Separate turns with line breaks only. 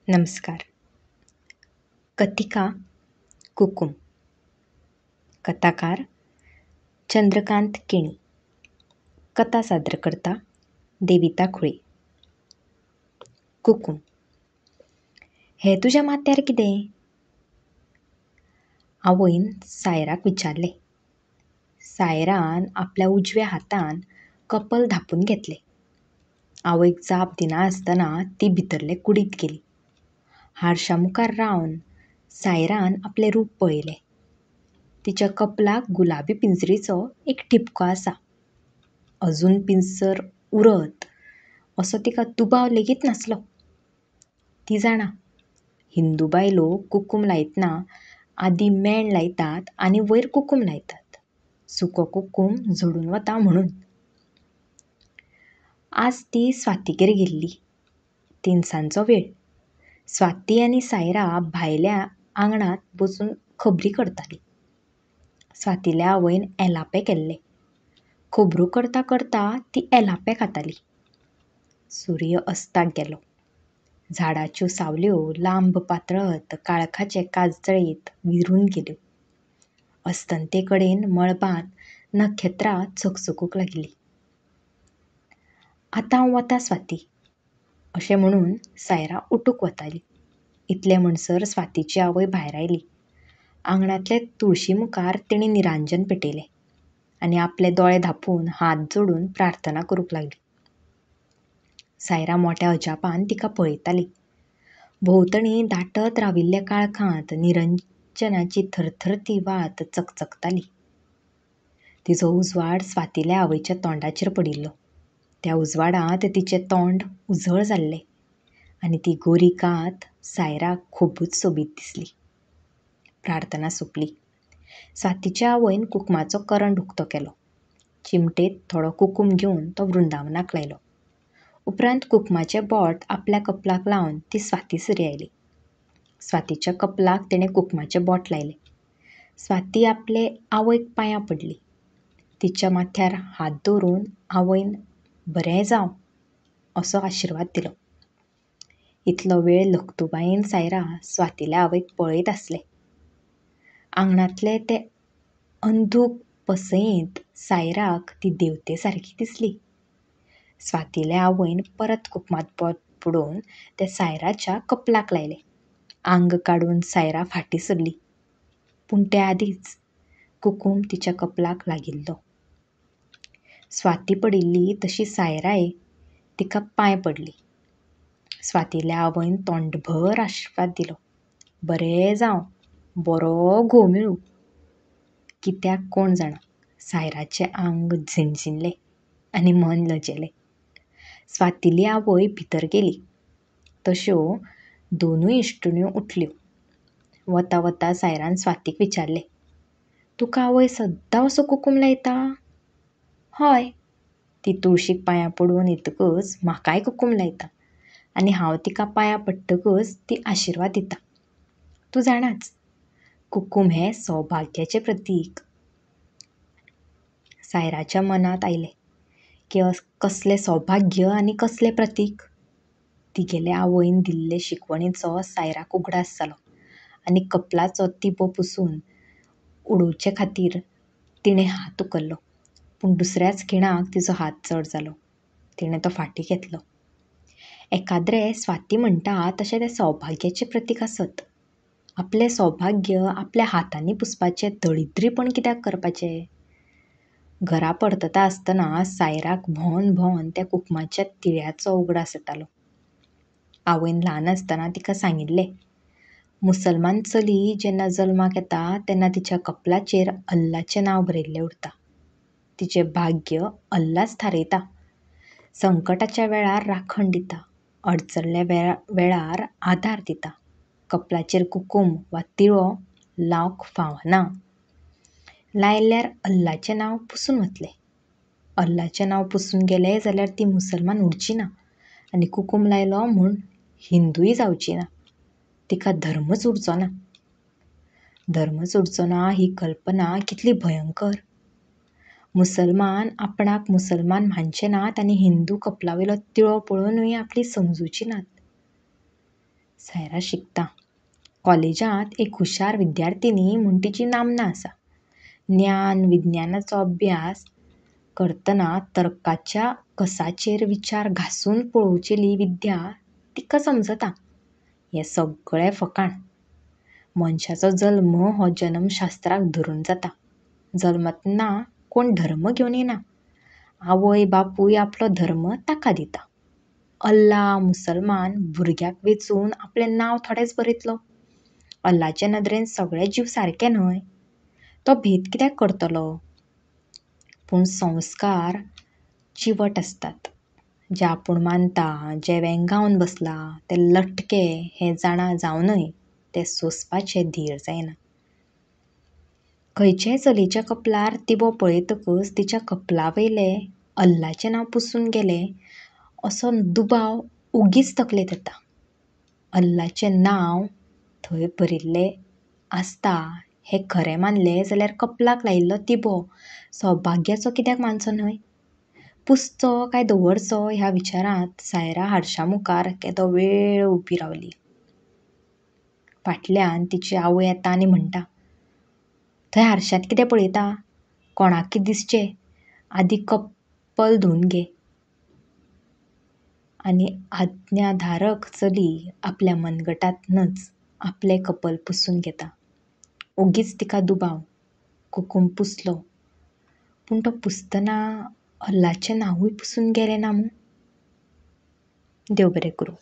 नमस्कार. कथिका कुकूम, कथाकार चंद्रकांत केणी, कथा सादर करता देविता खुळे. कुकूम. हें तुज्या माथ्यार कितें? आवयन सायराक विचारलें. सायरान आपल्या उजव्या हातान कपल धांपून घेतलें. आवयक जाप दिनासतना ती भितरले कुडींत गेली. हारशा मुखार रावन सायरान आपलें रूप पळयलें. तिच्या कपलाक गुलाबी पिंजरीचो एक ठिपको आसा. अजून पिंजर उरत असो तिका दुबाव लेगीत नासलो. ती जाणा, हिंदू बायलो कुकूम लायतना आदीं मेण लायतात आनी वयर कुकूम लायतात. सुको कुकूम झडून वता म्हणून. आज ती स्वातीगेर गेल्ली. तिनसांजचो वेळ. स्वाती आनी सायरा भायल्या आंगणांत बसून खबरी करतालीं. स्वातील्या आवयन एलापे केल्ले. खबरो करता करता ती एलापे खाताली. सूर्य अस्ताक गेलो. झाडाच्यो सावल्यो लांब पातळत काळखाचे काजळेंत विरून गेल्यो. अस्तंते कडेन मळबांत नखेत्रां चकचकूंक लागिल्लीं. आतां हांव वता स्वाती, अशें म्हणून सायरा उठूंक वताली. इतले म्हणसर स्वातीची आवय भायर आयली. आंगणांतले तुळशी मुखार तिणें निरांजन पेटयलें आनी आपले दोळे धांपून हात जोडून प्रार्थना करूंक लागली. सायरा मोट्या अजापान तिका पळयताली. भोंवतणी दाटत राविल्ल्या काळखांत निरंजनाची थरथरती वात चकचकताली. तिचो उजवाड स्वातील्या आवयच्या तोंडाचेर पडिल्लो. त्या उजवाडांत तिचें तोंड उजळ जाल्लें आनी ती गोरी कात सायराक खुबूच सोबीत दिसली. प्रार्थना सोंपली. स्वातीच्या आवयन कुकमाचो करंड उक्तो केलो. चिमटेंत थोडो कुकूम घेवन तो वृंदावनाक लायलो. उपरांत कुकमाचें बोट आपल्या कपलाक लावन ती स्वाती सरीं आयली. स्वातीच्या कपलाक तिणें कुकमाचें बोट लायलें. स्वाती आपले आवयक पांयां पडली. तिच्या माथ्यार हात दवरून आवयन बरें जावं असो आशिर्वाद दिलो. इतलो वेळ लक्तुबायेन सायरा स्वातील्या आवयक पळयत आसलें. आंगणांतले ते अंधूक पसयेंत सायराक ती देवते सारकी दिसली. स्वातील्या आवयन परत कुकमात बोट बुडोवन तें सायराच्या कपलाक लायलें. आंग काडून सायरा फाटीं सरली. पूण ते आदींच कुकूम तिच्या कपलाक लागिल्लो. स्वाती पडिल्ली तशी सायराय तिका पांय पडली. स्वातील्या आवयन तोंडभर आशिर्वाद दिलो. बरें जावं, बरो घोव मेळूं. कित्याक कोण जाणा, सायराचें आंग झिणझिणलें आनी मन लजेलें. स्वातीली आवय भितर गेली. तश्यो दोनूय इश्टिण्यो उठल्यो. वता वता सायरान स्वातीक विचारलें, तुका आवय सद्दां असो कुकूम लायता? हय. ती तुळशीक पांयां पडून येतकच म्हाकाय कुकूम लायता आनी हांव तिका पांयां पडटकच ती आशिर्वाद दिता. तूं जाणाच, कुकूम हें सौभाग्याचें प्रतीक. सायराच्या मनांत आयलें की कसलें सौभाग्य आनी कसलें प्रतीक. तिगेले आवयन दिल्ले शिकवणेचो सायराक उगडास जालो आनी कपलाचो तिबो पुसून उडोवचे खातीर तिणें हात उखल्लो. पूण दुसऱ्याच खिणाक तिचो हात जड जालो. तिणें तो फाटीं घेतलो. एकाद्रें स्वाती म्हणटा तशें तें सौभाग्याचें प्रतीक आसत. आपलें सौभाग्य आपल्या हातांनी पुसपाचें दळिद्रीपण कित्याक करपाचें? घरा परतता आसतना सायराक भोंवन भोंवन त्या कुकमाच्या तिळ्याचो उगडास येतालो. आवयन ल्हान आसतना तिका सांगिल्लें, मुसलमान चली जेन्ना जल्माक येता तेन्ना तिच्या कपलाचेर अल्लाचें नांव बरयल्लें उरता. तिचें भाग्य अल्लाच थारयता. संकटाच्या वेळार राखण दिता, अडचल्ल्या वेळार आदार दिता. कपलाचेर कुकूम वा तिळो लावंक फावना. लायल्यार अल्लाचें नांव पुसून वतलें. अल्लाचें नांव पुसून गेलें जाल्यार ती मुसलमान उरची ना आनी कुकूम लायलो म्हूण हिंदूय जावची ना. तिका धर्मच उरचो ना. धर्मच उरचो ना ही कल्पना कितली भयंकर. मुसलमान आपणाक मुसलमान मानचे नात आनी हिंदू कपलावयलो तिळो पळोवनूय आपली समजुची नात. सायरा शिकता. कॉलेजांत एक हुशार विद्यार्थिनी म्हूण तिची नामना आसा. ज्ञान विज्ञानाचो अभ्यास करतना तर्काच्या कसाचेर विचार घासून पळोवचेली विद्या तिका समजता. हें सगळें फकाण. मनशाचो जल्म हो जन्मशास्त्राक धरून जाता. जल्मतना कोण धर्म घेवन येना. आवय बापूय आपलो धर्म ताका दिता. अल्ला मुसलमान भुरग्याक वेंचून आपलें नांव थोडेंच बरयतलो. अल्लाचे नदरेन सगळे जीव सारके न्हय? तो भेद कित्याक करतलो? पूण संस्कार चिवट आसतात. जें आपूण मानता, जें वेंगावन बसलां तें लटकें हें जाणा जावनय तें सोंसपाचें धीर जायना. खंयचेय चलयेच्या कपलार तिबो पळयतकच तिच्या कपला वयलें अल्लाचें नांव पुसून गेलें असो दुबाव ओगीच तकलेंत येता. अल्लाचें नांव थंय बरयिल्लें आसता हें खरें मानलें जाल्यार कपलाक लायिल्लो तिबो सौभाग्याचो कित्याक मानचो न्हय? पुसचो काय दवरचो ह्या विचारांत सायरा हारशा मुखार केदो वेळ उबी रावली. फाटल्यान तिची आवय येता आनी म्हणटा, थंय हारशांत कितें पळयता? कोणाकय दिसचें आदीं कपल धुवन घे. आनी आज्ञाधारक चली आपल्या मनगटांतच आपलें कपल पुसून घेता. ओगीच तिका दुबाव. कुकूम पुसलो. पूण तो पुसतना अल्लाचें नांवूय पुसून गेलें ना मूं? देव बरें करूं.